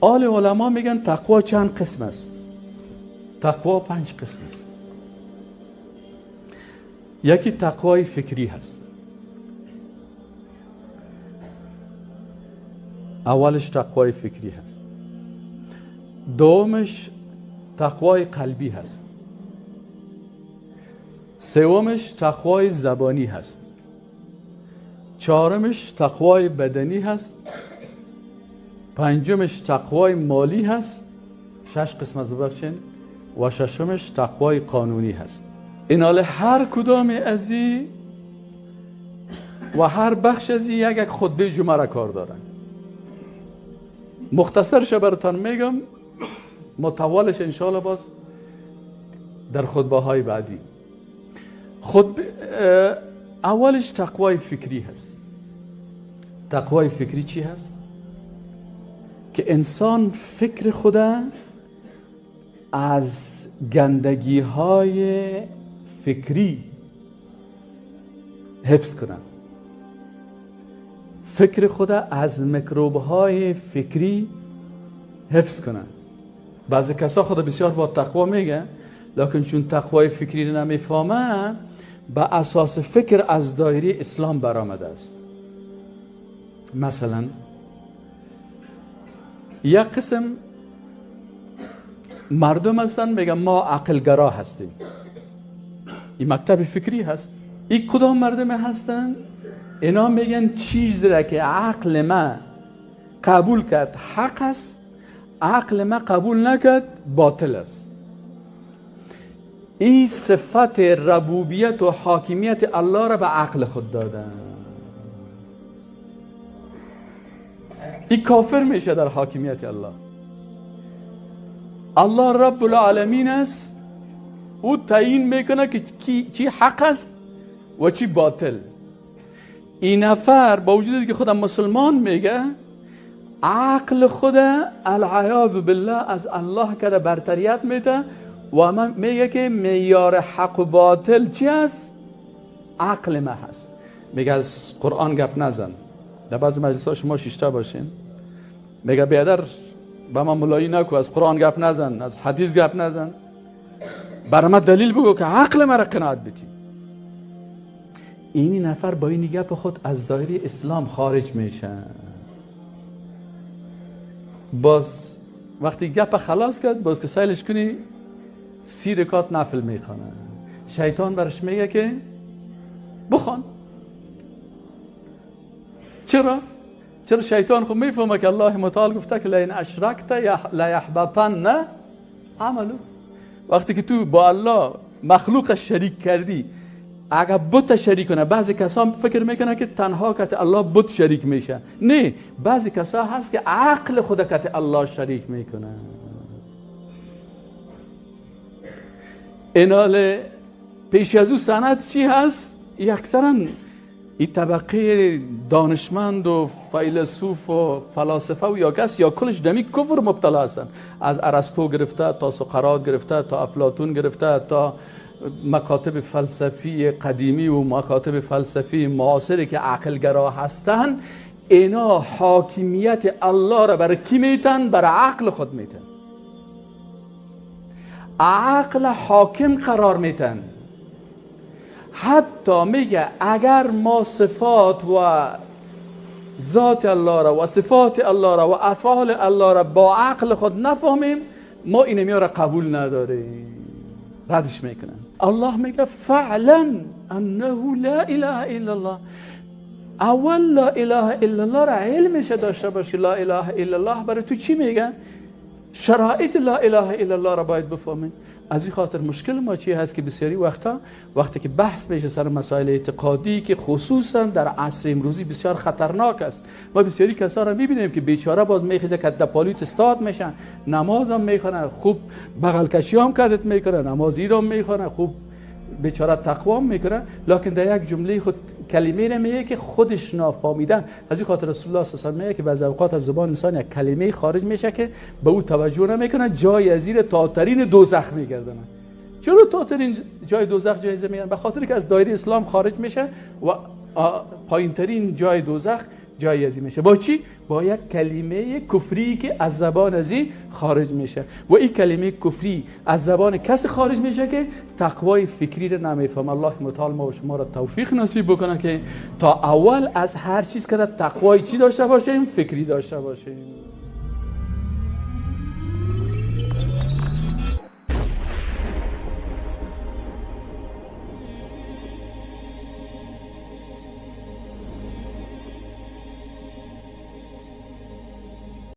آل علما میگن تقوا چند قسم است؟ تقوا 5 قسم است. یکی تقوای فکری هست. اولش تقوای فکری هست. دومش تقوای قلبی هست. سومش تقوای زبانی هست. چهارمش تقوای بدنی هست. پنجمش تقوای مالی هست. 6 قسم از ببخشین. و ششمش تقوای قانونی هست. این حال هر کدام از این و هر بخش از این یک خطبه جمعه را کار دارن. مختصرش براتان میگم، متوالش انشاءالله باز در خطبه های بعدی. خطبه اولش تقوای فکری هست. تقوای فکری چی هست؟ که انسان فکر خود از گندگی های فکری حفظ کنه، فکر خود از میکروب های فکری حفظ کنه. بعضی کسا خود بسیار با تقوا میگه، لکن چون تقوای فکری رو نمیفهمه، به اساس فکر از دایره اسلام برآمده است. مثلا یک قسم مردم هستن میگن ما عقلگرا هستیم. این مکتب فکری هست. این کدام مردم هستن؟ اینا میگن چیزی را که عقل ما قبول کرد حق است، عقل ما قبول نکرد باطل است. این صفت ربوبیت و حاکمیت الله را به عقل خود دادن. این کافر میشه در حاکمیت الله. الله رب العالمین است، او تعیین میکنه که چی حق است و چی باطل. این نفر با وجودی که خودم مسلمان میگه، عقل خود العیاذ بالله از الله که برتریت میده و میگه که معیار حق و باطل چی است؟ عقل ما هست. میگه از قرآن گپ نزن. در بعض مجلس ها شما شیشته باشین، میگه بیادر با ما ملایی نکو، از قرآن گپ نزن، از حدیث گپ نزن، برای ما دلیل بگو که عقل مرا قناعت بدی. این نفر با این گپ خود از دایره اسلام خارج میشه. باز وقتی گپ خلاص کرد، باز که سیلش کنی 30 رکعت نفل میخوانه. شیطان برش میگه که بخوان. چرا؟ چرا شیطان خب میفهمه که الله متعال گفته که لئن اشرکت لیحبطن عملو. وقتی که تو با الله مخلوق شریک کردی، اگر بت شریک کنه، بعضی کسا فکر میکنه که تنها کت الله بت شریک میشه. نه، بعضی کسا هست که عقل خود کت الله شریک میکنه. اینال پیش از او سند چی هست؟ اکثرا این طبقه دانشمند و فیلسوف و فلاسفه و یا کس یا کلش دمی کفر مبتلا هستن. از ارسطو گرفته تا سقراط گرفته تا افلاطون گرفته تا مکاتب فلسفی قدیمی و مکاتب فلسفی معاصری که عقلگرا هستن، اینا حاکمیت الله را برای کی میتن؟ برای عقل خود میتن. عقل حاکم قرار میتن. حتی میگه اگر ما صفات و ذات الله را و صفات الله را و افعال الله را با عقل خود نفهمیم، ما اینمی را قبول نداریم، ردش میکنن. الله میگه فعلا انه لا اله الا الله. اول لا اله الا الله را علمش داشته باش که لا اله الا الله برای تو چی میگه؟ شرایط لا اله الا الله را باید بفهمیم. از این خاطر مشکل ما چی هست که بسیاری وقتا وقتی که بحث میشه سر مسائل اعتقادی که خصوصا در عصر امروزی بسیار خطرناک است، ما بسیاری کسا را میبینیم که بیچاره باز میخیزه که دپالیت استاد میشن، نماز هم میخونه، خوب بغل کشی هم کردت میکنه، نماز عید هم میخونه، خوب بیچاره تقوا هم میکنه، لکن در یک جمله خود کلمه نمیگه که خودش نافهمیدن. از این خاطر رسول الله صلی الله علیه و آله میگه که بعضی اوقات از زبان انسان یک کلمه خارج میشه که به او توجه نمیکنه، جای از زیر تاترین دوزخ میگردنه. چرا تاترین جای دوزخ جایزه میگن؟ به خاطر که از دایره اسلام خارج میشه و پایینترین جای دوزخ جای ازی میشه. با چی؟ با یک کلمه کفری که از زبان ازی خارج میشه. و این کلمه کفری از زبان کسی خارج میشه که تقوای فکری رو نمیفهم. الله متعال ما و شما را توفیق نصیب بکنه که تا اول از هر چیز که تقوای چی داشته باشیم؟ فکری داشته باشیم.